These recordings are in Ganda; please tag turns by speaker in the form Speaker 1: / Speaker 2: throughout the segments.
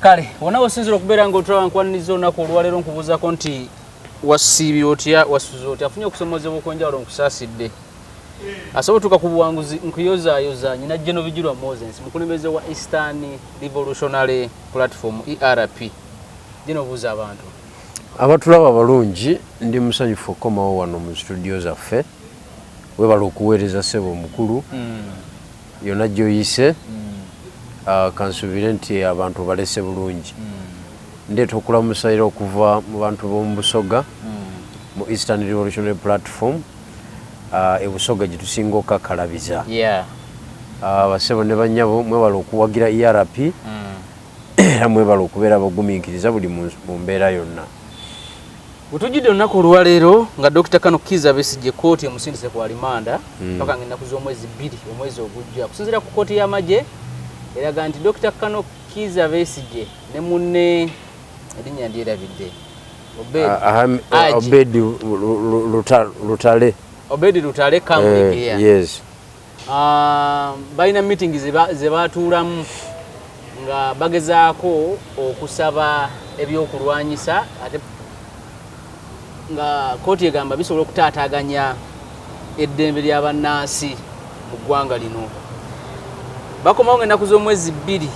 Speaker 1: Kale wona wosinzira okubeera nga otulaba, nkwaniriza olunaku olwaleero. Nkubuuzako nti wasiibye otya, wasuze otya? Afunye okusomozebwa okw'enjawulo, nkusaasidde. Asobola otuuka ku buwanguzi. Nkuyozaayoza nyina General Bigirwa Moses, mukulembeze wa Eastern Revolutionary Platform, ERP. Gino obuuza abantu.
Speaker 2: Abatulaba balungi, ndi musanyufu okukomawo wano mu studio zaffe. Webala okuweereza, ssebo omukulu. Yonna gyoyise, kansuubire nti abantu balese bulungi. Ndeeta okulamusa era okuva mu bantu b'omu Busoga, mu Eastern Revolutionary Platform, e Busoga gye tusinga okukakalabiza. Basebo ne bannyabo, mwebala okuwagira ERP era mwebala okubeera abagumiikiriza buli mu mbeera yonna.
Speaker 1: Bwetujjidde olunaku olwaleero nga Dr Kano Kiza Besigye kooti emusindise ku alimanda paka nga ennaku z'omwezi 2 omwezi ogujja. Okusinziira ku kooti y'amagye, eraga nti Dr Kano Kiza Besigye ne munne, erinnya ndyerabidde,
Speaker 2: Obedi Lutale.
Speaker 1: Obedi Lutale Kamulegeya.
Speaker 2: Yes.
Speaker 1: Balina meeting ze batuulamu nga bagezaako okusaba ebyokulwanyisa, ate nga kooti egamba bisobola okutaataaganya eddembe ly'abannansi mu ggwanga lino. Bakomawo nga ennaku z'omwezi 2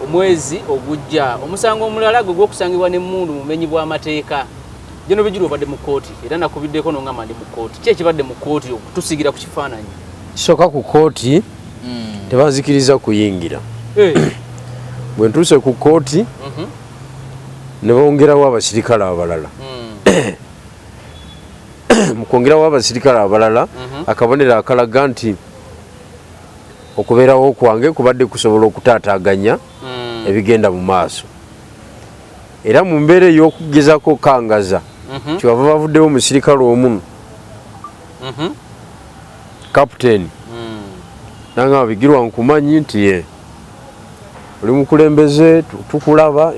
Speaker 1: omwezi ogujja. Omusango omulala gwe gwokusangibwa n'emmundu mu bumenyi bw'amateeka. General Bigirwa, obadde mu kooti era nakubiddeko nongamba ndi mu kooti. Ki ekibadde mu kooti, okutusiigira ku kifaananyi?
Speaker 2: Kisooka, ku kooti tebanzikiriza kuyingira. Bwe ntuuse ku kooti, ne bongerawo abasirikale abalala. Mu kwongerawo abasirikale abalala, akabonero akalaga nti okubeerawo kwange kubadde kusobola okutaataaganya ebigenda mu maaso. Era mu mbeera ey'okugezako okangaza, kyebava bavuddewo omusirikale omu, kapiteeni, nangamba, "Bigirwa, nkumanyi nti ye oli mukulembeze, tukulaba,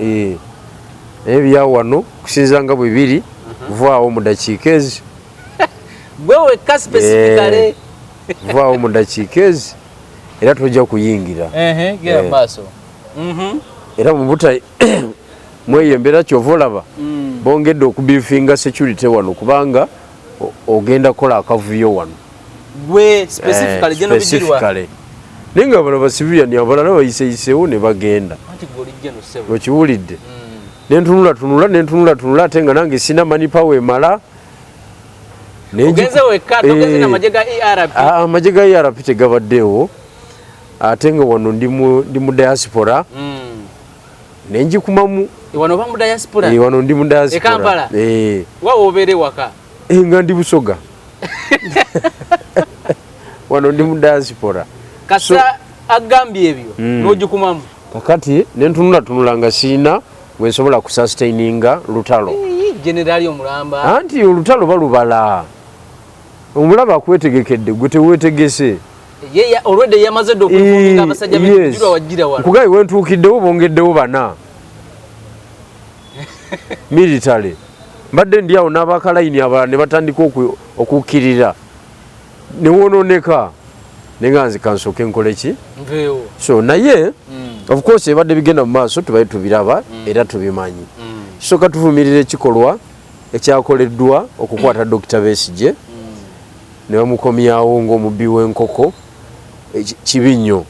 Speaker 2: naye byawano kusinza nga bwe biri, vaawo mu dakiika ezi."
Speaker 1: Gwe wekka specifically?
Speaker 2: "Vaawo mu dakiika ezi era tojja kuyingira."
Speaker 1: Gera maaso.
Speaker 2: Era mu buta mweyo embeera, kyova olaba bongedde okubeefinga security wano, kubanga ogenda kukola akavuyo wano.
Speaker 1: Gwe specifically, General Bigirwa?
Speaker 2: Specifically. Naye nga bano bacivilian abalala bayiseyiseewo ne bagenda.
Speaker 1: Anti gwe oli General, ssebo.
Speaker 2: Okiwulidde? Nentunula tunula, nentunula tunula, ate nga nange sina manpower emala.
Speaker 1: Ogenze wekka, togenze n'amagye ga ERP?
Speaker 2: Ah, amagye ga ERP tegabaddeewo, ate nga wano ndi mu diaspora. Nenjikumamu.
Speaker 1: Wano oba mu diaspora?
Speaker 2: Eh, wano ndi mu diaspora.
Speaker 1: E Kampala?
Speaker 2: Eh.
Speaker 1: Wa wobeera ewaka?
Speaker 2: Eh, nga ndi Busoga. Wano ndi mu diaspora.
Speaker 1: Kasa agambye ebyo, n'ogikumamu.
Speaker 2: Kakati nentunula tunula nga siina bwensobola kusustaininga lutalo.
Speaker 1: Generali omulamba.
Speaker 2: Anti olutalo balubala, omulaba akwetegekedde, gwe teweetegese.
Speaker 1: Ye already yamaze dda okuinforminga abasajja b'Bigirwa wajjira wano.
Speaker 2: Nkugaye wentuukiddewo bongeddewo bana military. Mbadde ndi awo n'abakalayini abalala ne batandika okukkirira ne wonooneka, naye nga nze kansooke nkole ki?
Speaker 1: Nveewo.
Speaker 2: So naye of course ebadde bigenda mu maaso tubaye tubiraba era tubimanyi. Kisooka, tuvumirira ekikolwa ekyakoleddwa okukwata Dr Besigye ne bamukomyawo ng'omubbi w'enkoko. Kibi nnyo.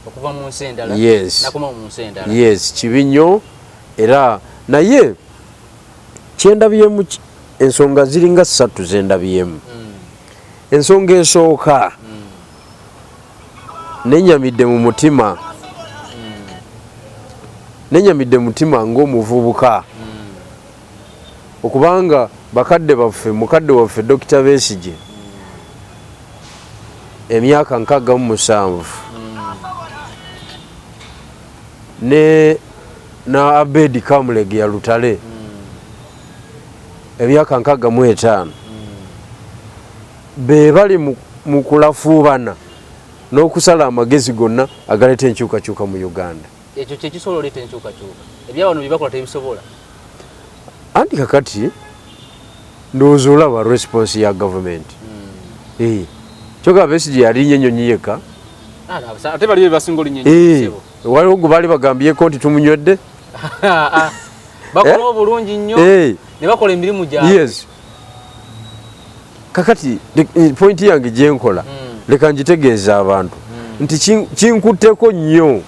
Speaker 1: Okuva mu nsi endala.
Speaker 2: Yes.
Speaker 1: Nakoma mu nsi endala.
Speaker 2: Yes, kibi nnyo. Era naye kyendabyemu, ensonga ziringa ssatu zendabyemu. Ensonga esooka, nenyamidde mu mutima, nenyamidde mutima ng'omuvubuka, okubanga bakadde baffe, mukadde waffe Dr Besigye emyaka 67 ne na Abedi Kamulegeya Lutale emyaka 65, be bali mu kulafuubana n'okusala amagezi gonna agaleeta enkyukakyuka mu Uganda.
Speaker 1: Ekyo kyekisobola oleeta enkyukakyuka? Ebyawano bye bakola tebisobola?
Speaker 2: Anti kakati ndowooza olaba response ya gavumenti. Eh, kyokka Besigye yalinnya ennyonyi yekka.
Speaker 1: Ah, ate bali be basinga olinnya.
Speaker 2: Eh, waliwo gwe baali bagambyeko nti tumunywedde?
Speaker 1: Bakola obulungi nnyo ne bakola emirimu gyabwe.
Speaker 2: Yes. Kakati point yange gyenkola leka ngitegeeza abantu nti kinkutteko nnyo,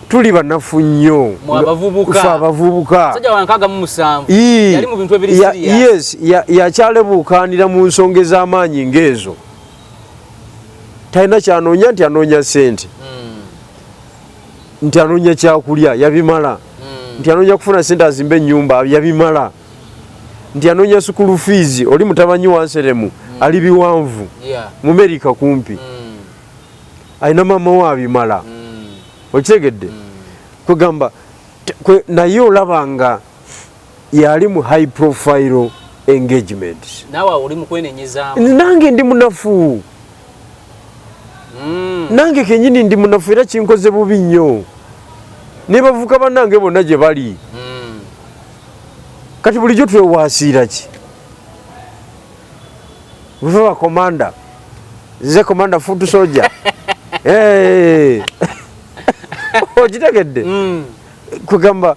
Speaker 2: tuli banafu nnyo
Speaker 1: Mwe abavubuka.
Speaker 2: Ffe abavubuka.
Speaker 1: Musajja wa 67 yali mu bintu ebiri serious.
Speaker 2: Yes, yakyalebuukaanira mu nsonga ez'amaanyi ng'ezo. Talina kyanoonya nti anoonya ssente, nti anoonya kyakulya yabimala, nti anoonya kufuna ssente azimbe ennyumba yabimala, nti anoonya school fees, oli mutabanyi wa Nseremu ali biwanvu mu Amerika kumpi, alina maama we abimala. Okitegedde? Kwegamba naye olaba nga yali mu high profile engagement.
Speaker 1: Naawe oli mu kwenenyezaamu.
Speaker 2: Nange ndi munafu. Nange kenyini ndi munafu era kinkoze bubi nnyo. Ne bavuka bannange bonna gye bali. Kati bulijjo twewaasiira ki? Buve ba commander. Nze commander foot soldier. Hey. Okitegedde? Kugamba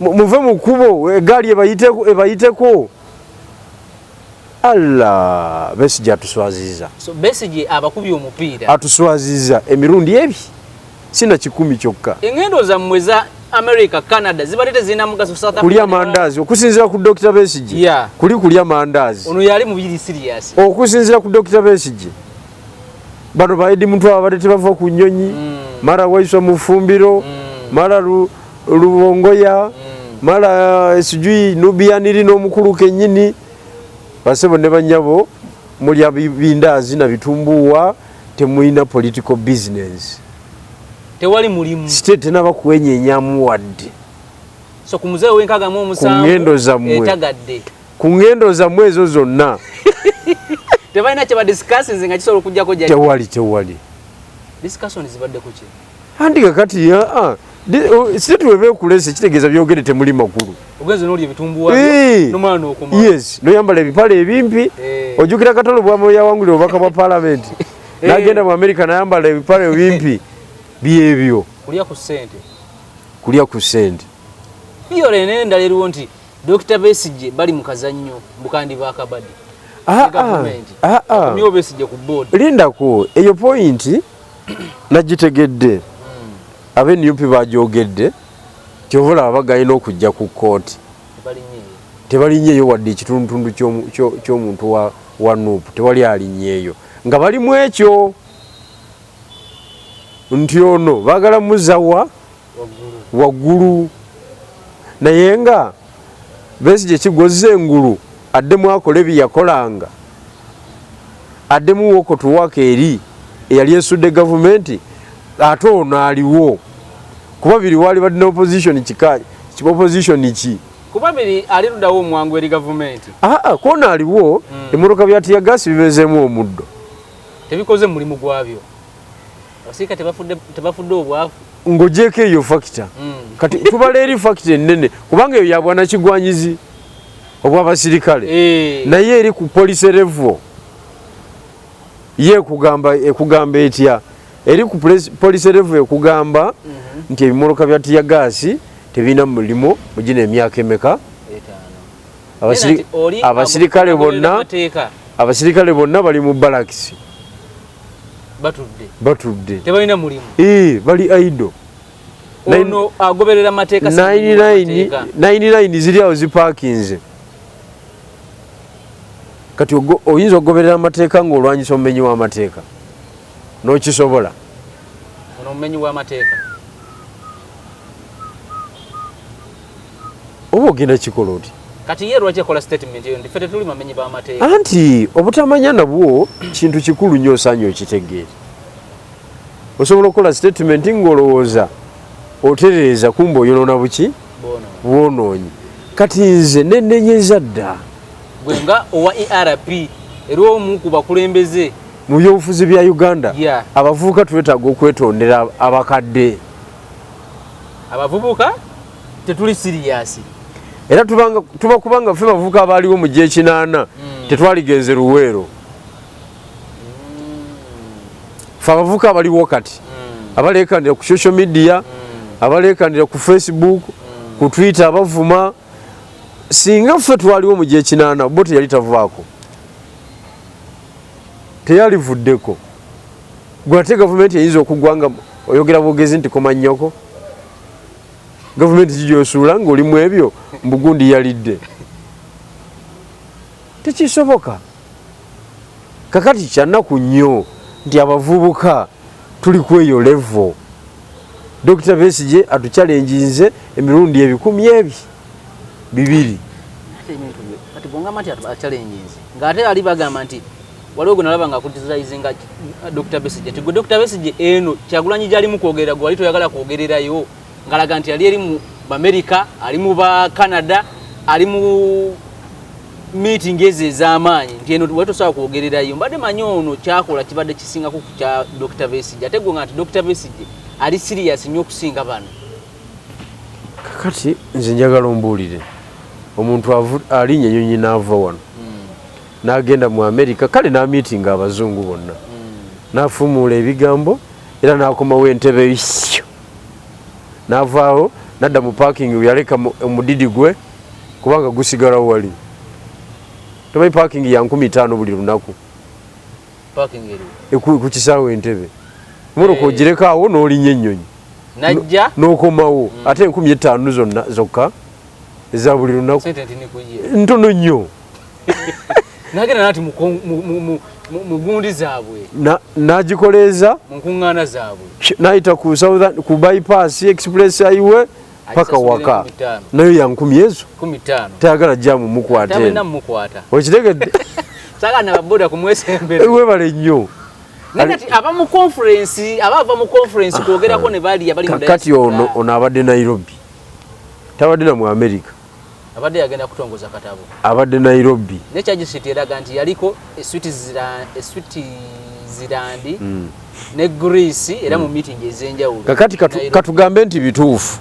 Speaker 2: muve mu kkubo eggaali ebayiteko. Allah, Besigye atuswaziza.
Speaker 1: So Besigye abakubye omupiira.
Speaker 2: Atuswaziza emirundi ebi sina 10 kyokka.
Speaker 1: Engendo zammwe za America, Canada zibadde tezirina mugaso South Africa.
Speaker 2: Kulya mandaazi okusinziira ku Dr. Besigye. Kuli kulya mandaazi.
Speaker 1: Ono yali mu biri serious.
Speaker 2: Okusinziira ku Dr. Besigye. Bano ba Eddie Mutwe abadde tebava ku nnyonyi. Mara waiswa mu ffumbiro, mara Lubongoya, mara sijui Nubianiri n'omukulu kennyini. Basebo ne bannyabo mulya bindaazi na bitumbuwa, temulina political business.
Speaker 1: Tewali mulimu.
Speaker 2: State tenaba kwenyenyamu wadde.
Speaker 1: So ku muzeeyi w'enkaaga mu omusanvu
Speaker 2: Ku ngendo zammwe.
Speaker 1: etagadde.
Speaker 2: Ku ngendo zammwe ezo zonna.
Speaker 1: Tebalina kye badiscussinze nga kisobola okuggyako jjajja.
Speaker 2: Tewali, tewali.
Speaker 1: Discussion zibadde ku ki?
Speaker 2: Anti kakati, state weba ekulese kitegeeza byogere temuli makulu.
Speaker 1: Ogenze n'olya ebitumbuwa byo, n'omala n'okoma.
Speaker 2: Yes, n'oyambala ebipale ebimpi. Ojjukira Katolo bw'amwe yawangulira obubaka bwa paalamenti. N'agenda mu Amerika n'ayambala ebipale ebimpi. Byebyo.
Speaker 1: Kulya ku ssente.
Speaker 2: Kulya ku ssente.
Speaker 1: Theory n'endala eriwo nti Dr. Besigye bali mu kazannyo bukandi ba kabadi. Gavumenti. Okomyewo Besigye ku board.
Speaker 2: Lindako, eyo point nagitegedde. Abe NUP bagyogedde, kyova olaba bagayina okujja ku kkooti. Tebalinnyeeyo wadde ekitundutundu ky'omuntu wa NUP, tewali alinnyeeyo. Nga bali mu ekyo nti ono baagala muzawa waggulu. Naye nga Besigye kigozze engulu addemu akole bye yakolanga, addemu woko tuwaka eri eyali esudde gavumenti, ate ono aliwo. Kuba biri wali badde ne opposition kika, opposition ki?
Speaker 1: Kuba biri ali luddawo omwangu eri gavumenti.
Speaker 2: Kwona aliwo, emmotoka bya tear gas bibezeemu omuddo.
Speaker 1: Tebikoze mulimu gwabyo. Abasirikale tebafudde obwavu.
Speaker 2: Ng'ogyeko eyo factor. Kati tubala eri factor ennene kubanga eyo ya bwanakigwanyizi obw'abasirikale. Naye eri ku police level ye ekugamba etya? Eri ku police level ekugamba nti ebimmotoka bya tear gas tebirina mulimu mu gino emyaka emeka?
Speaker 1: Etaano. Nti oli agoberera amateeka.
Speaker 2: Abasirikale bonna bali mu barracks.
Speaker 1: Batudde.
Speaker 2: Batudde.
Speaker 1: Tebalina mulimu.
Speaker 2: Bali idle.
Speaker 1: Ono agoberera amateeka si mulimu amateeka.
Speaker 2: 99 ziri awo zipaakinze. Kati oyinza okugoberera amateeka ng'olwanyisa omumenyi w'amateeka. N'okisobola.
Speaker 1: Ono omumenyi w'amateeka.
Speaker 2: Oba ogenda kikola oti?
Speaker 1: Kati ye lwaki akola statement eyo nti ffe tetuli bamenyi b'amateeka?
Speaker 2: Anti obutamanya nabwo kintu kikulu nnyo osaanye okitegeere. Osobola okukola statement ng'olowooza otereeza kumbe oyonoona buki? Bwonoonyi. Kati nze nenenyeza dda.
Speaker 1: Gwe nga owa ERP era omu ku bakulembeze
Speaker 2: mu byobufuzi bya Uganda, abavubuka twetaaga okwetondera abakadde.
Speaker 1: Abavubuka tetuli serious.
Speaker 2: Era tuba kubanga ffe bavubuka abaaliwo mu gy'ekinaana, tetwaligenze Luweero. Ffe abavubuka abaliwo kati, abaleekanira ku social media, Abaleekanira ku Facebook, ku Twitter, abavuma. Singa ffe twaliwo mu gyekinaana, bo teyali tavaako, teyalivuddeko. Gwe ate gavumenti eyinza okugwa nga oyogera bwogezi nti komanyoko. Gavumenti gigyosuula ng'olimu ebyo mbugundi yalidde, tekisoboka. Kakati kyanaku nnyo nti abavubuka tuli ku eyo level. Dr Besigye atuchallenginze emirundi 2000.
Speaker 1: Ate ebintu kati bwongamba nti achallenginze, ng'ate ali bagamba nti waliwo gwe nalaba nga criticizinga Dr Besigye nti gwe Dr Besigye, eno Kyagulanyi gyalimu kwogerera, gwe wali toyagala kwogererayo, ngalaga nti ali eri mu Bamerica, ali mu ba Canada, ali mu meeting ezo ez'amaanyi, nti eno wali tosobola kwogererayo. Mbadde manyi ono kyakola kibadde kisingako ku kya Dr Besigye, ate gwe nga nti Dr Besigye ali serious nnyo okusinga bano.
Speaker 2: Kakati nze njagala ombuulire, omuntu alinnya ennyonyi n'ava wano n'agenda mu Amerika, kale n'amiitinga abazungu bonna, n'afumuula ebigambo, era n'akomawo entebe isyo, n'avaawo n'adda mu parking yaleka omudidi gwe, kubanga gusigala wali. Tomanyi parking ya 5000 buli lunaku?
Speaker 1: Parking eri?
Speaker 2: Ku kisaawe Entebe, emotoka ogireka awo n'olinnya ennyonyi
Speaker 1: najja
Speaker 2: n'okomawo, ate 5000 zonna zokka eza buli lunaku.
Speaker 1: Sente nti nikuye.
Speaker 2: Ntono nnyo.
Speaker 1: Nagenda nati mu gundi zaabwe.
Speaker 2: N'agikoleeza.
Speaker 1: Mu nkuŋŋaana zaabwe.
Speaker 2: N'ayita ku southern, ku bypass express highway paka
Speaker 1: Agisasulira
Speaker 2: waka.
Speaker 1: 5000.
Speaker 2: Nayo ya nkumi ezo.
Speaker 1: 50.
Speaker 2: Tayagala jaamu mukwata.
Speaker 1: Tamulina
Speaker 2: eno
Speaker 1: mumukwata.
Speaker 2: Okitegedde?
Speaker 1: Saagala nababoda kumwesembera.
Speaker 2: Webale nnyo.
Speaker 1: Naye kati aba mu conference, aba ava mu conference kwogerako ne bali abali mu
Speaker 2: Kakati
Speaker 1: diaspora.
Speaker 2: ono abadde Nairobi, tabadde na mu America.
Speaker 1: Abadde yagenda kutongoza katabo.
Speaker 2: Abadde Nairobi.
Speaker 1: Ne charge sheet eraga nti yaliko e Switzerland ne Greece, era mu meeting ez'enjawulo.
Speaker 2: Kakati
Speaker 1: Nairobi.
Speaker 2: katugambe nti bituufu,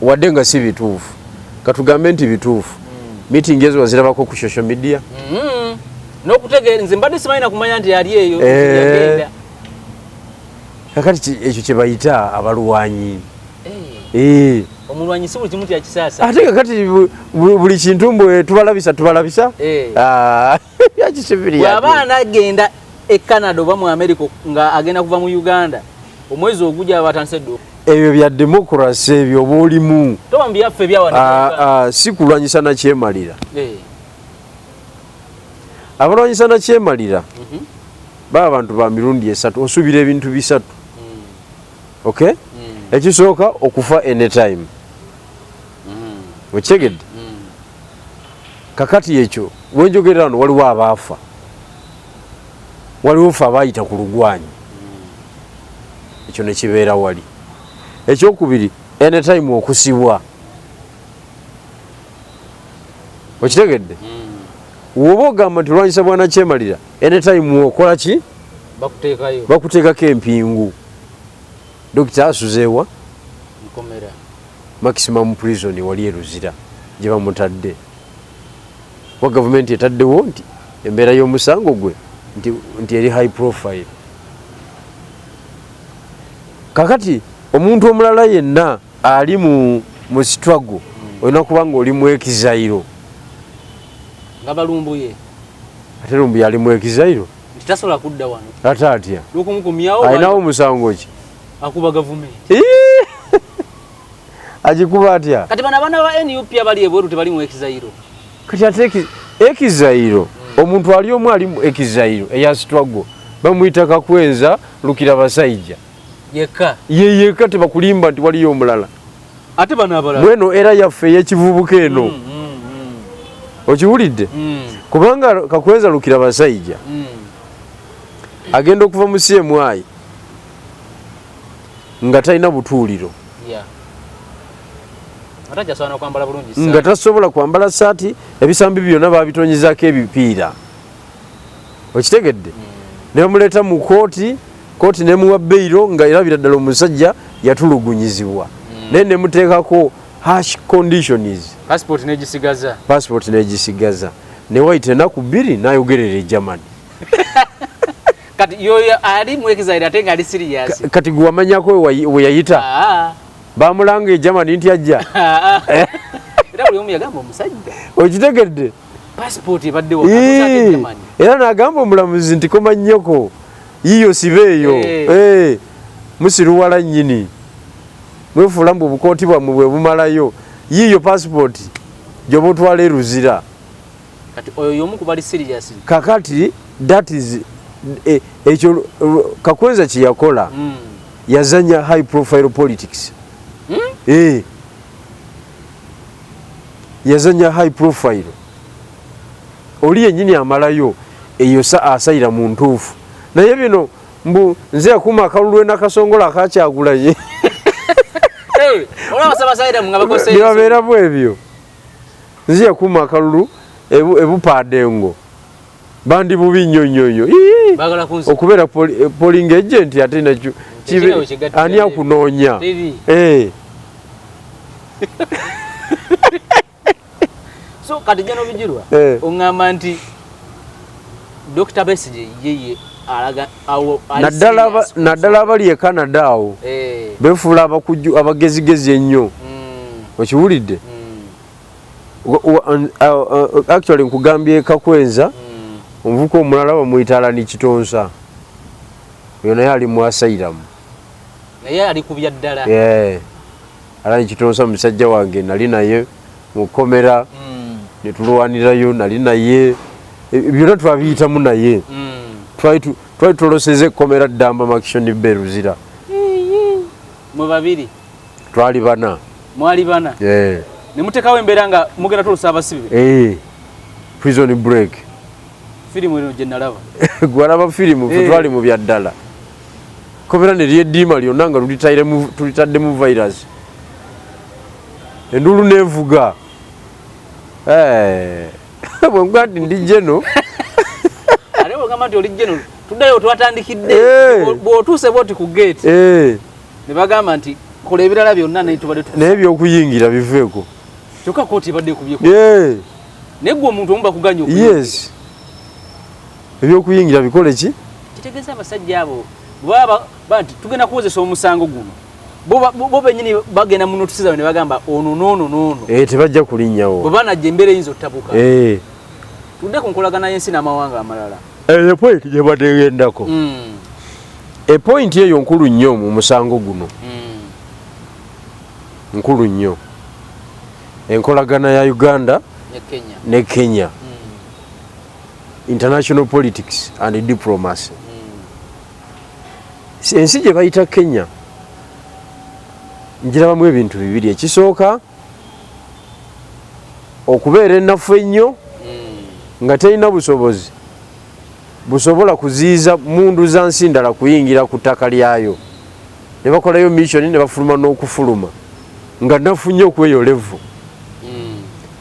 Speaker 2: wadde nga si bituufu, katugambe nti bituufu. Meeting ezo wazirabako ku social media?
Speaker 1: N'okutegeera nze mbadde simanyi na kumanya nti yali eyo.
Speaker 2: Eh.
Speaker 1: Yagenda.
Speaker 2: Kakati ekyo kye bayita abalwanyi.
Speaker 1: Eh,
Speaker 2: Eh.
Speaker 1: omulwanyi si buli kimu tyakisaasa.
Speaker 2: Ate kakati buli kintu mbwe tubalabisa tubalabisa.
Speaker 1: Eh.
Speaker 2: Ah, yakisibiri.
Speaker 1: Bw'aba anagenda e Canada oba mu America nga agenda kuva mu Uganda omwezi ogujja, aba atandise dda.
Speaker 2: Ebyo bya democracy, ebyo oba olimu.
Speaker 1: Toba mu byaffe ebyawana.
Speaker 2: Ah, ah, si kulwanyisa nakyemalira. Abalwanyisa nakyemalira baba bantu ba mirundi esatu. Osuubira ebintu bisatu, okay? Ekisooka, okufa anytime. Okitegedde? Kakati ekyo wenjogerera wano, waliwo abaafa, waliwo fe abayita ku lugwanyi, ekyo nekibeera wali. Ekyokubiri, anytime okusibwa. Okitegedde? Woba ogamba nti olwanyisa bwanakyemalira, anytime okola ki?
Speaker 1: Bakuteekayo.
Speaker 2: Bakuteekako empingu. Dokita asuzeewa?
Speaker 1: Nkomera.
Speaker 2: Maximum prison wali eruzira gye bamutadde, wa gavumenti etaddewo nti embeera y'omusango gwe nti eri high profile. Kakati omuntu omulala yenna ali mu struggle, olina kuba nga oli mu exile.
Speaker 1: Nga balumbuye.
Speaker 2: Ate Lumbuye ali mu exile.
Speaker 1: Nti tasobola kudda wano.
Speaker 2: Ate atya?
Speaker 1: N'okumukomyawo.
Speaker 2: Alinawo omusango ki?
Speaker 1: Akuba gavumenti.
Speaker 2: Agikuba atya?
Speaker 1: Kati bano abaana ba NUP abali ebweru tebali mu exile?
Speaker 2: Kati ate exile, omuntu ali omu ali mu exile eya struggle bamuyita Kakwenza Lukira Basajja.
Speaker 1: Yekka?
Speaker 2: Ye yekka, tebakulimba nti waliyo omulala.
Speaker 1: Ate bano abalala?
Speaker 2: Bweno era yaffe ey'ekivubuka eno. Okiwulidde? Kubanga Kakwenza Lukira Basajja agenda okuva mu CMI nga talina butuuliro.
Speaker 1: Ate ajasobola n'okwambala bulungi.
Speaker 2: Nga tasobola kwambala saati, ebisambi byonna babitonyezaako ebipiira. Okitegedde? Ne bamuleeta mu kooti, kooti nemuwa bail nga erabira ddala omusajja yatulugunyizibwa, naye nemuteekako harsh conditions.
Speaker 1: Passport negisigaza.
Speaker 2: Passport negisigaza, newayita enaku 2 nayogerera e Germany.
Speaker 1: Kati yoyo ali mu exile ate nga ali serious.
Speaker 2: Kati gwe wamanyako we yayita?
Speaker 1: Ah.
Speaker 2: Bamulanga e Germany nti ajja.
Speaker 1: Era buli omu yagamba omusajja.
Speaker 2: Okitegedde?
Speaker 1: Passport ebadde wa Germany.
Speaker 2: Era n'agamba omulamuzi nti koma nnyoko yiyo sibeeyo. Hey. Musiruwala nnyini. Mwefuula mbu obukooti bwammwe bwe bumalayo. Yiyo passport gy'oba otwala e Luzira.
Speaker 1: Kati oyo y'omu ku bali serious.
Speaker 2: Kakati that is ekyo Kakwenza kye yakola. Yazanya high profile politics. Yazanya high profile. Oli yennyini amalayo eyo asayira mu ntuufu. Naye bino mbu nze yakuuma akalulu n'akasongola akakyagulanye. Byabeeramu ebyo. Nze yakuuma akalulu ebupadengo. Bandi bubi nnyo nnyo nnyo. Okubeera polling agent ate nakyo ani akunoonya?
Speaker 1: So kati jano bijirwa ongamba nti Dr. Besigye yeye alaga awo
Speaker 2: naddala abali e Canada awo befuula abakujju abagezigezi ennyo. Okiwulidde? Actually nkugambye Kakwenza omuvubuka omulala bamuyita Alani Kitonsa, oyo naye ali mu asylum.
Speaker 1: Naye ali ku bya ddala.
Speaker 2: Alani Kitonsa musajja wange nali naye mu kkomera, ne tulwanirayo, nali naye byonna twabiyitamu naye. Twali tuloseze ekkomera Ddamba Makishoni Bay Luzira.
Speaker 1: Mwe babiri?
Speaker 2: Twali bana.
Speaker 1: Mwali bana? Ne muteekawo embeera nga mugenda tulusa abasibe?
Speaker 2: Prison break.
Speaker 1: Firimu eno gye nalaba.
Speaker 2: Gwalaba firimu, ffe twali mu bya ddala. Kkomera ne lyeddiima lyonna nga tulitaddemu virus. Enduulu n'evuga. Bwe nkuga nti ndi geno.
Speaker 1: Ate bw'ogamba nti oli geno, tuddayo twatandikidde. Bw'otuuse bw'oti ku gate. Ne bagamba nti kola ebirala byonna naye tubadde tukusa.
Speaker 2: Naye eby'okuyingira biveeko.
Speaker 1: Kyokka kkooti ebadde ekubyeko. Naye ggwe omuntu omu bakuganya okuyingira.
Speaker 2: Yes. Eby'okuyingira bikole ki?
Speaker 1: Kitegeeza abasajja abo baba nti tugenda kuwozesa omusango guno. Bo bennyini bagenda mu notisi zaabwe ne bagamba ono n'ono n'ono.
Speaker 2: Tebajja kulinnyawo.
Speaker 1: Bwe banajja embeera eyinza ottabuka. Tudde ku nkolagana y'ensi n'amawanga amalala.
Speaker 2: Eyo point gye badde ngendako. E point eyo nkulu nnyo mu musango guno. Nkulu nnyo. Enkolagana ya Uganda
Speaker 1: ne
Speaker 2: ne Kenya. International politics and diplomacy. Ensi gye bayita Kenya ngirabamu ebintu bibiri. Ekisooka, okubeera ennafu ennyo nga terina busobozi busobola kuziyiza mundu za nsi ndala kuyingira ku ttaka lyayo, ne bakolayo mission ne bafuluma n'okufuluma nga nnafu nnyo okweyo level.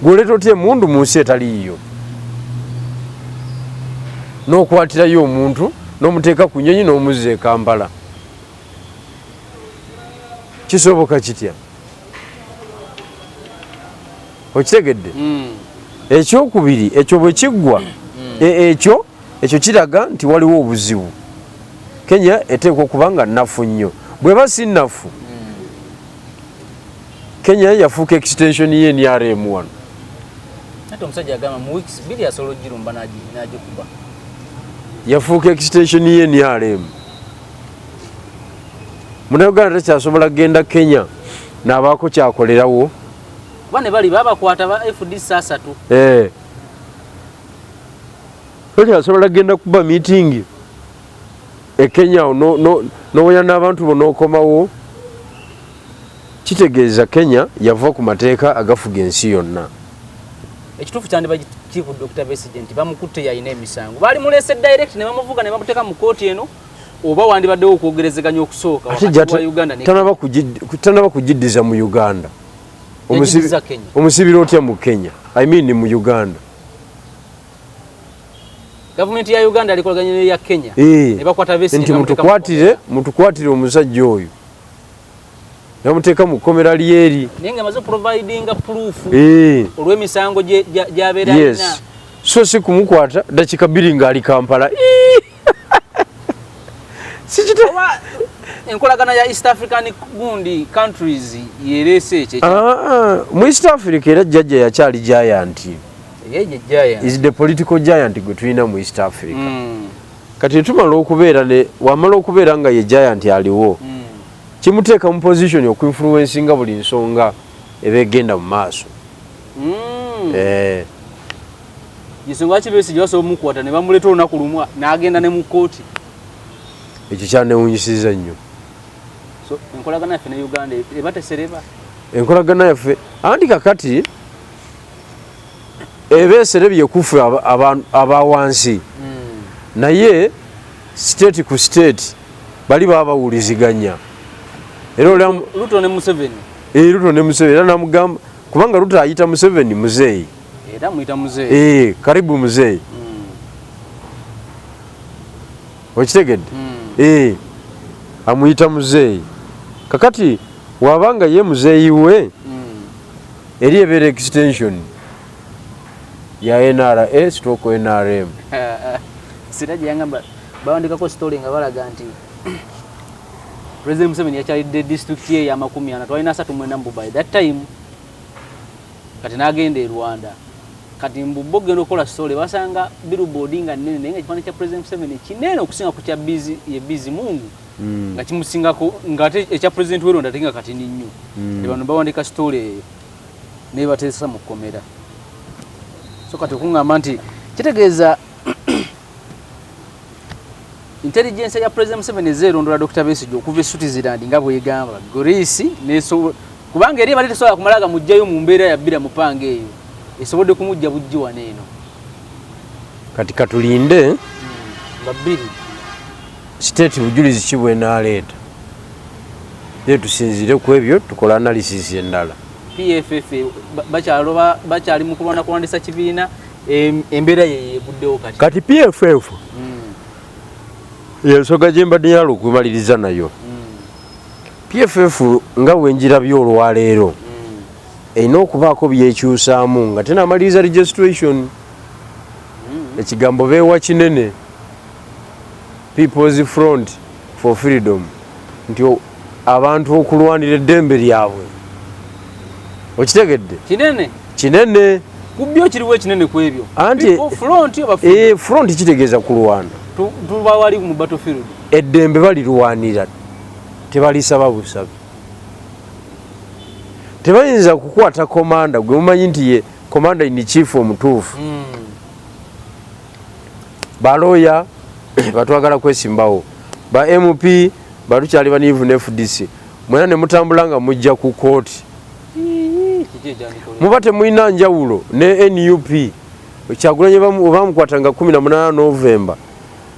Speaker 2: Gw'oleeta otya emundu mu nsi etali yiyo n'okwatirayo omuntu n'omuteeka ku nnyonyi n'omuzza e Kampala? Kisoboka kitya? Okitegedde? Ekyokubiri, ekyo bwe kiggwa, ekyo kiraga nti waliwo obuzibu. Kenya eteekwa okuba nga nnafu nnyo. Bw'eba si nnafu, Kenya yafuuka extension ye NRM wano.
Speaker 1: Ate omusajja agamba mu weeks 2 asobola ogirumba n'agikuba.
Speaker 2: Yafuuka extension ye NRM. Munnayuganda takyasobola kugenda Kenya n'abaako kyakolerawo.
Speaker 1: Kuba ne bali babakwata ba FDC 3.
Speaker 2: Tokyasobola kugenda kuba meeting e Kenya n'owoya n'abantu bo n'okomawo. Kitegeeza Kenya yava ku mateeka agafuga ensi yonna.
Speaker 1: Ekituufu kyandiba kiri ku Dr. Besigye nti bamukutte yalina emisango. Baali muleese direct ne bamuvuga ne bamuteeka mu kkooti eno, oba wandibaddewo okwogerezeganya okusooka wakati wa Uganda ne
Speaker 2: Tanaba kugiddiza mu Uganda.
Speaker 1: Yagiddiza Kenya.
Speaker 2: Omusibira otya mu Kenya? I mean mu Uganda.
Speaker 1: Gavumenti ya Uganda alikolaganye n'eya Kenya. Ne bakwata Besigye
Speaker 2: nti
Speaker 1: ne bamuteeka mu
Speaker 2: mutukwatire, mutukwatire omusajja oyo. Namuteeka mu kkomera lyeri.
Speaker 1: Naye nga amaze providinga proof olw'emisango gy'abeera alina.
Speaker 2: So si kumukwata dakika 2 ng'ali Kampala.
Speaker 1: Enkolagana ya East African gundi countries yereese ekyo.
Speaker 2: Ah, mu East Africa era jjajja yakyali giant.
Speaker 1: Ye giant.
Speaker 2: Is the political giant gwe tulina mu East Africa. Kati tumala okubeera ne wamala okubeera nga ye giant aliwo, kimuteeka mu position okuinfluencinga buli nsonga eba egenda mu maaso. Eh.
Speaker 1: Ensonga lwaki Besigye basobola omukwata ne bamuleeta olunaku lumu n'agenda ne mu kkooti?
Speaker 2: Ekyo kyanewunyisiza nnyo.
Speaker 1: So enkolagana yaffe ne Uganda eba tesereba.
Speaker 2: Enkolagana yaffe anti kakati eba eserebye kufe aba wansi, naye state ku state bali baba bawuliziganya. Era olya
Speaker 1: Ruto ne Museveni.
Speaker 2: Eh, Ruto ne Museveni, era namugamba kubanga Ruto ayita Museveni muzeeyi.
Speaker 1: Era muyita muzeeyi.
Speaker 2: Eh, karibu muzeeyi. Okitegedde? Eh, amuyita muzeeyi. Kakati wabanga ye muzeeyi we, eri ebeera extension ya NRA stroke NRM.
Speaker 1: Siraje yangamba bawandikako story nga balaga nti President Museveni yakyalidde district ye ya 40, twalina 39 mbu by that time, kati n'agenda e Rwanda. Kati mbu bo genda okukola story basanga billboard nga nnene, naye nga ekifaananyi kya President Museveni kinene okusinga ku kya Bizi, ye Bizimungu, nga kimusingako, ng'ate ekya President w'e Rwanda ate nga katini nnyo. Ne bano bawandika story eyo nebateesa mu kkomera. So kati okuŋŋamba nti kitegeeza intelligence ya President Museveni ezeerondola Dr. Besigye okuva e Switzerland nga bwegamba Greece neso, kubanga eri ebadde tesobola kumala ga muggyayo mu mbeera ya bbira mupanga eyo, esobodde kumujja bujji wano eno.
Speaker 2: Kati katulinde
Speaker 1: nga bbiri
Speaker 2: state bujulizi ki bwenaaleeta, ye tusinziire ku ebyo tukola analysis endala.
Speaker 1: PFF bakyaloba, bakyali mu kulwana kulwandisa kibiina, embeera ye yeguddewo kati.
Speaker 2: Kati PFF yensonga gye mbadde njagala okumaliriza nayo. PFF nga bwenjirabye olwaleero, erina okubaako byekyusaamu nga tenamaliriza registration. Ekigambo beewa kinene, People's Front for Freedom, nti abantu okulwanira eddembe lyabwe. Okitegedde?
Speaker 1: Kinene.
Speaker 2: Kinene.
Speaker 1: Ku byo kiriwo ekinene ku ebyo?
Speaker 2: Anti
Speaker 1: People front oba freedom?
Speaker 2: Eh, front kitegeeza kulwana.
Speaker 1: Tuba wali mu battlefield.
Speaker 2: Eddembe balirwanira, tebalisaba busabi. Tebayinza kukwata komanda gwe mumanyi nti ye commander in chief omutuufu. Balooya batwagala kwesimbawo, ba MP batukyali baniivu ne FDC, mwena ne mutambula nga mujja ku kooti.
Speaker 1: Kiki ekyandikoleddwa?
Speaker 2: Muba temulina njawulo ne NUP. Kyagulanyi bamukwatanga 18 November,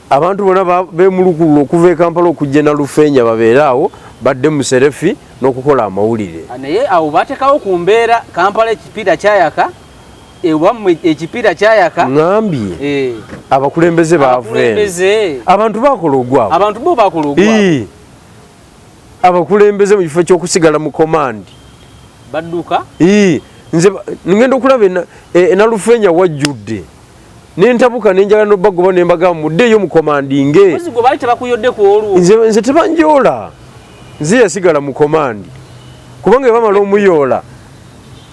Speaker 2: abantu bonna bemulukulula okuva e Kampala okujja na Lufeenya, babeere awo badde mu selfie n'okukola amawulire.
Speaker 1: Ah, naye awo bateekawo ku mbeera Kampala ekipiira kyayaka, ewammwe ekipiira kyayaka.
Speaker 2: Ŋŋambye abakulembeze baava eno.
Speaker 1: Abakulembeze.
Speaker 2: Abantu bakola ogwabwe.
Speaker 1: Abantu bo bakola ogwabwe.
Speaker 2: Abakulembeze mu kifo ky'okusigala mu command
Speaker 1: badduka.
Speaker 2: Nze ngenda okulaba enalufeenya wajjudde, nentabuka nenjagala nobagoba, nembagamba muddeeyo mukomandinge.
Speaker 1: Mwezi gwe baali tebakuyodde ku olwo.
Speaker 2: Nze tebanjoola, nze yasigala mu command, kubanga bamala omuyoola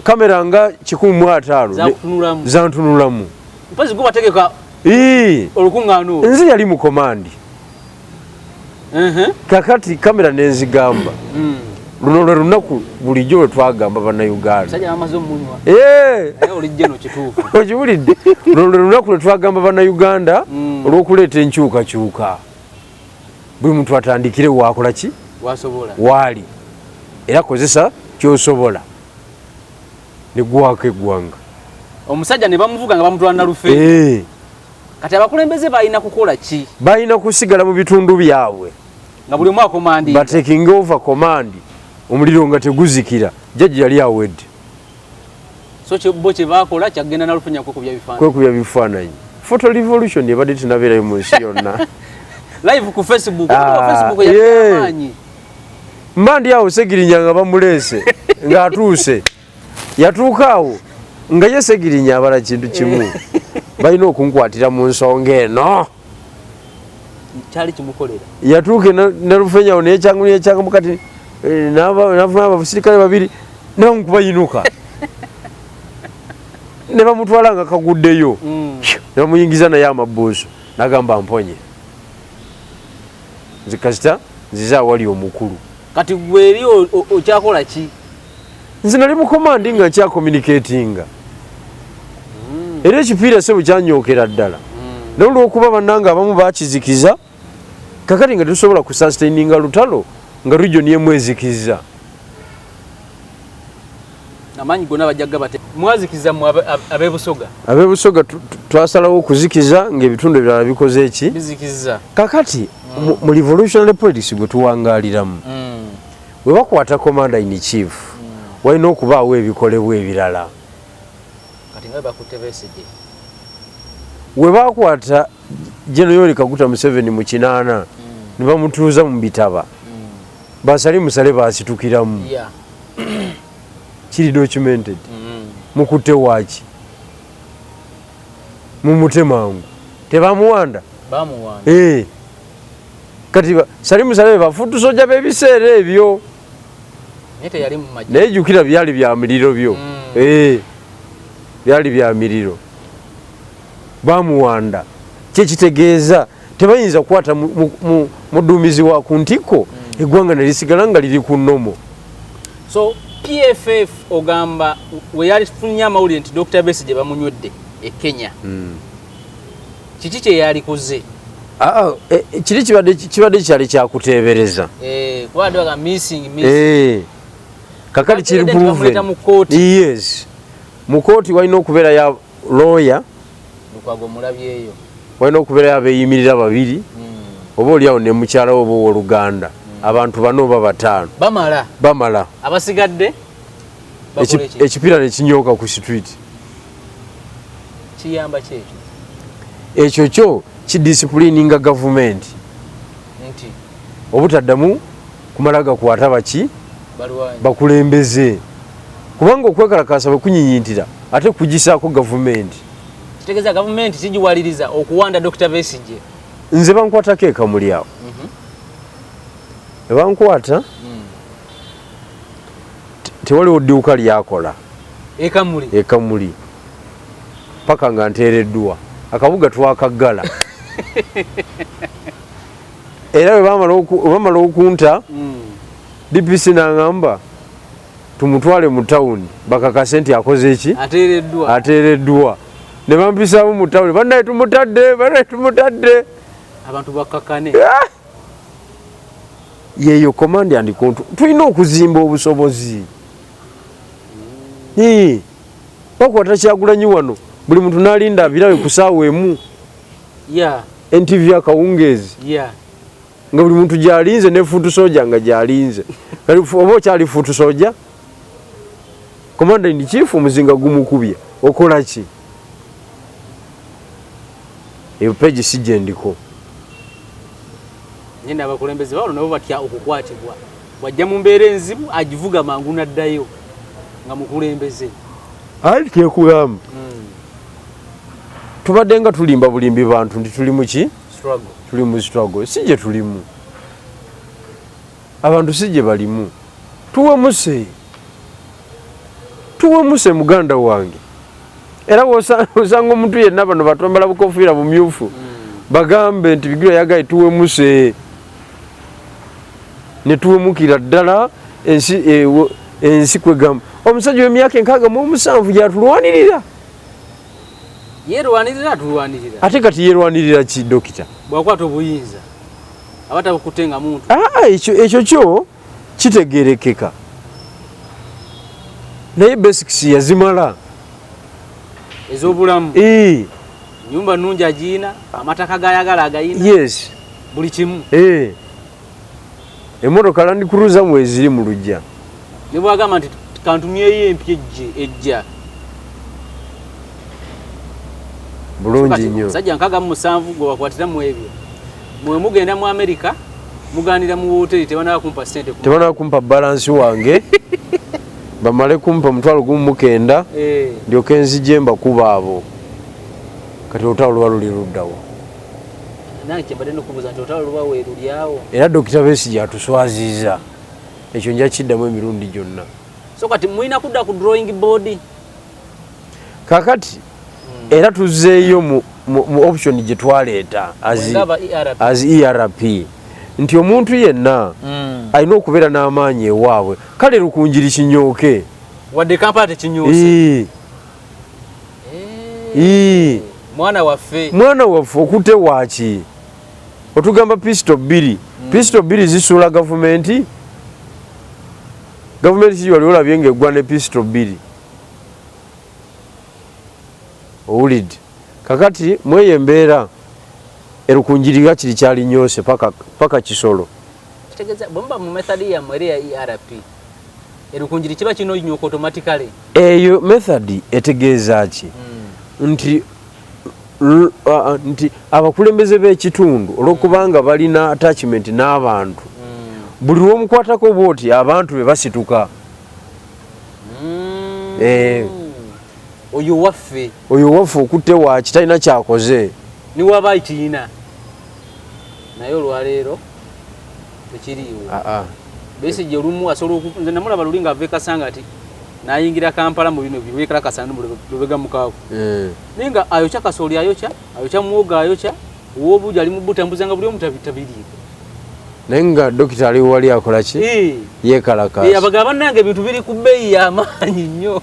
Speaker 2: kamera nga 150
Speaker 1: Zakutunulamu.
Speaker 2: Zantunulamu.
Speaker 1: Mpozi gwe bategeka olukuŋŋaana olwo.
Speaker 2: Nze yali mu command. Kakati kamera nenzigamba, luno lwe lunaku bulijjo lwe twagamba Bannayuganda.
Speaker 1: Musajja bamaze omunywa. Naye olijja eno kituufu.
Speaker 2: Okiwulidde? Luno lwe lunaku lwe twagamba Bannayuganda olw'okuleeta enkyukakyuka, buli muntu atandikire waakola ki
Speaker 1: wasobola,
Speaker 2: waali, era kozesa kyosobola negwako eggwanga.
Speaker 1: Omusajja ne bamuvuga nga bamutwala Nalufe. Kati abakulembeze balina kukola ki?
Speaker 2: Balina kusigala mu bitundu byabwe
Speaker 1: nga buli omu akomandi,
Speaker 2: bataking over command, omuliro nga teguzikira. Jjajja yali awedde.
Speaker 1: So bo kye bakola kyagenda Nalufenya kwekubya bifaananyi.
Speaker 2: Kwekubya bifaananyi. Photo revolution ebadde tenabeerayo mu nsi yonna.
Speaker 1: Live ku Facebook.
Speaker 2: Ah,
Speaker 1: Facebook yali amaanyi.
Speaker 2: Mba ndi awo, Segirinya nga bamuleese ng'atuuse, yatuuka awo nga ye Segirinya abala kintu kimu, balina okunkwatira mu nsonga eno.
Speaker 1: Kyali kimukolera.
Speaker 2: Yatuuka Nalufenyawo neyekyangu neyekyangamu kati navuna abasirikale babiri nebamukuba yinuka ne bamutwala nga kaguddeyo, ne bamuyingiza naye amabuuso, nagamba mponye nze kasita nzize awali omukulu.
Speaker 1: Kati gwe eri okyakola ki?
Speaker 2: Nze nali mu command nga nkyakommunicatinga, era ekipiira sebo kyanyokera ddala, naye olwokuba bannange abamu bakizikiza, kakati nga tetusobola kusustaininga lutalo nga region emu ezikiza.
Speaker 1: Amaanyi gonna bajja gabate mwazikiza mu ab'ebusoga.
Speaker 2: Ab'ebusoga twasalawo okuzikiza ng'ebitundu ebirala bikoze eki?
Speaker 1: Bizikiza.
Speaker 2: Kakati mu revolutionary politics gwe tuwangaaliramu, bwe bakwata commander in chief, walina okubaawo ebikolebwa ebirala.
Speaker 1: Kati nga bakutte Besigye.
Speaker 2: We bakwata General Yoweri Kaguta Museveni mu 80 ne bamutuuza mu bitaba, basali musale basitukiramu. Kiri documented. Mukutte waaki? Mumute mangu. Tebamuwanda?
Speaker 1: Bamuwanda.
Speaker 2: Eh. Kati Salim Saleh bafutu soja b'ebiseera ebyo.
Speaker 1: Naye teyali mu magye.
Speaker 2: Naye jjukira byali bya miriro byo. Eh. Byali bya miriro. Bamuwanda. Kyekitegeeza tebayinza kukwata muduumizi wa ku ntikko, eggwanga ne lisigala nga liri ku nnomo.
Speaker 1: So PFF ogamba we yalifunye amawulire nti Dr. Besigye bamunywedde e Kenya, kiki kye yalikoze?
Speaker 2: Ah, kiri kibadde kyali kyakuteebereza.
Speaker 1: Eh, kuba baga missing, missing.
Speaker 2: Eh. Kakati kiri
Speaker 1: Bategedde nti bamuleeta
Speaker 2: proven.
Speaker 1: mu kooti.
Speaker 2: Yes, mu kooti walina okubeerayo lawyer.
Speaker 1: Lukwago omulabyeyo.
Speaker 2: Walina okubeerayo abeeyimirira babiri, oba oliawo ne mukyala we oba owooluganda, abantu bano oba bataano.
Speaker 1: Bamala.
Speaker 2: Bamala.
Speaker 1: Abasigadde bakole ki?
Speaker 2: Ekipiira ne kinyooka ku street.
Speaker 1: Kiyamba ki ekyo?
Speaker 2: Ekyo kyo kidisciplininga gavumenti
Speaker 1: nti
Speaker 2: obutaddamu kumala gakwata baki?
Speaker 1: Balwanyi.
Speaker 2: Bakulembeze, kubanga okwekalakaasa bwe kunyinyintira ate kugisaako gavumenti.
Speaker 1: Kitegeeza gavumenti kigiwaliriza okuwanda Dr. Besigye.
Speaker 2: Nze bankwatako ekamuli awo, ebankwata tewaliwo dduuka lyakola.
Speaker 1: Ekamuli?
Speaker 2: Ekamuli paka nga nteereddwa, akabuga twakaggala. Era bwe bamala okunta, DPC n'aŋŋamba tumutwale mu tawuni bakakase nti akoze eki?
Speaker 1: Ateereddwa.
Speaker 2: Ateereddwa. Ne bampisaamu mu tawuni, bannaye tumutadde, bannaye tumutadde.
Speaker 1: Abantu bakakane.
Speaker 2: Yeeyo command and control. Tulina okuzimba obusobozi. Ee, bakwata Kyagulanyi wano, buli muntu n'alinda abirabe ku saawa 1, NTV akawungeezi, nga buli muntu gyalinze ne foot soldier nga gyalinze. Kati oba okyali foot soldier, commander in chief omuzinga gumukubye, okola ki? Eyo page si gye ndiko.
Speaker 1: Naye n'abakulembeze bawano nabo batya okukwatibwa. Bw'ajja mu mbeera enzibu agivuga mangu n'addayo nga mukulembeze.
Speaker 2: Ali kyekugamba, tubadde nga tulimba bulimbi bantu nti tuli mu ki?
Speaker 1: Struggle.
Speaker 2: Tuli mu struggle. Si gye tulimu, abantu si gye balimu. Tuwemuse, tuwemuse muganda wange. Era osanga omuntu yenna, bano batwambala bukofiira bumyufu, bagambe nti Bigirwa yagaye tuwemuse, ne tuwemukira ddala ensi. Ensi kwegamba omusajja w'emyaka 67 gyatulwanirira.
Speaker 1: Yerwanirira, atulwanirira.
Speaker 2: Ate kati yerwanirira ki, dokita?
Speaker 1: Bwakwata obuyinza aba tabukutte nga muntu.
Speaker 2: Aa, ekyo kyo kitegerekeka, naye basics yazimala.
Speaker 1: Ez'obulamu.
Speaker 2: Eh.
Speaker 1: Nyumba nnungi agiina, amataka gayagala agayina. Buli kimu.
Speaker 2: Eh. Emmotoka Land Cruiser mweziri mu lujja.
Speaker 1: Ne bwagamba nti kantumyeyo empya ejje, ejja.
Speaker 2: Bulungi nnyo.
Speaker 1: Omusajja 67 gwe bakwatira mu ebyo, mwe mugenda mu Amerika, muganira mu wooteri, tebanaba kumpa ssente
Speaker 2: Tebanaba kumpa balance wange, bamale kumpa 190,000, ndyoke nzije mbakuba abo. Kati olutalo luba luli luddawo?
Speaker 1: Nange kyembadde nokubuuza nti olutalo luba weeruli awo.
Speaker 2: Era Dokita Besigye atuswaziza, ekyo nja kiddamu emirundi gyonna.
Speaker 1: So kati mulina kudda ku drawing board.
Speaker 2: Kakati era tuzzeeyo mu option gye twaleeta
Speaker 1: Ngaba ERP.
Speaker 2: As ERP, nti omuntu yenna alina okubeera n'amaanyi ewaabwe, kale Rukungiri kinyooke.
Speaker 1: Wadde Kampala tekinyoose.
Speaker 2: Ee.
Speaker 1: Mwana waffe.
Speaker 2: Mwana waffe, okutte waaki otugamba pisito 2, pisito 2 zisuula gavumenti. Gavumenti ki wali olabye ngaeggwa ne pisito 2? Owulidde? Kakati mweyo embeera eRukungiri kiri kyalinyoose paka Kisolo.
Speaker 1: Kitegeeza bwe muba mu method yammwe era ya ERP, eRukunjiri kiba kinonyooka automatically.
Speaker 2: Eyo method etegeeza ki? Nti nti abakulembeze b'ekitundu, olwokubanga balina attachment n'abantu, buli lwomukwatako bwoti abantu be basituka.
Speaker 1: Oyo waffe.
Speaker 2: Oyo waffe, okutte waaki talina kyakoze.
Speaker 1: Niwaba ekiyina naye olwaleero tekiriiwo. Besigye olumu asobola nze namulaba luli ng'ava e Kasanga ati n'ayingira Kampala mu bino byekalakasa Lubega mukaaku, naye nga ayokya kasooli, ayokya muwogo, ayokya ow'obuugi, ali mu butambuza nga buli omu tabiriiko.
Speaker 2: Naye nga dokita ali wali akola ki? Yeekalakaasa.
Speaker 1: Abagamba bannange ebintu biri ku bbeeyi y'amaanyi nnyo.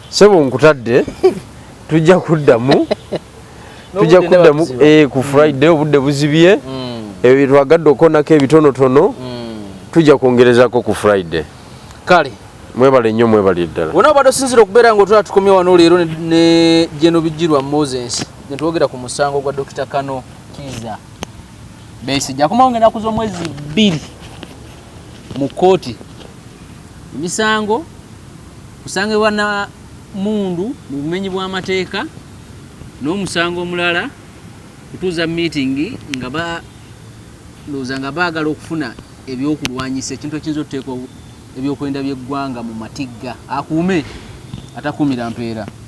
Speaker 2: Sebo, nkutadde, tujja
Speaker 1: N'obudde
Speaker 2: kuddamu
Speaker 1: ndaba
Speaker 2: ku Friday. Obudde buzibye. Ebyo twagadde okonako ebitonotono, tujja kwongerezako ku Friday.
Speaker 1: Kale.
Speaker 2: Mwebale nnyo, mwebale ddala.
Speaker 1: Wona obadde osinzira okubeera nga otwala, tukomye wano leero ne Geno Bijirwa Moses netwogera ku musango gwa Dr. Kano Kiza Besigye. Akomawo ngaenaku z'omwezi 2 mu kkooti, emisango kusangibwa na mundu mu bumenyi bw'amateeka n'omusango omulala kutuuza meeting nga balowooza nga baagala okufuna ebyokulwanyisa, ekintu ekiyinza okuteeka ebyokwenda by'eggwanga mu matigga. Akuume atakuumira mpeera.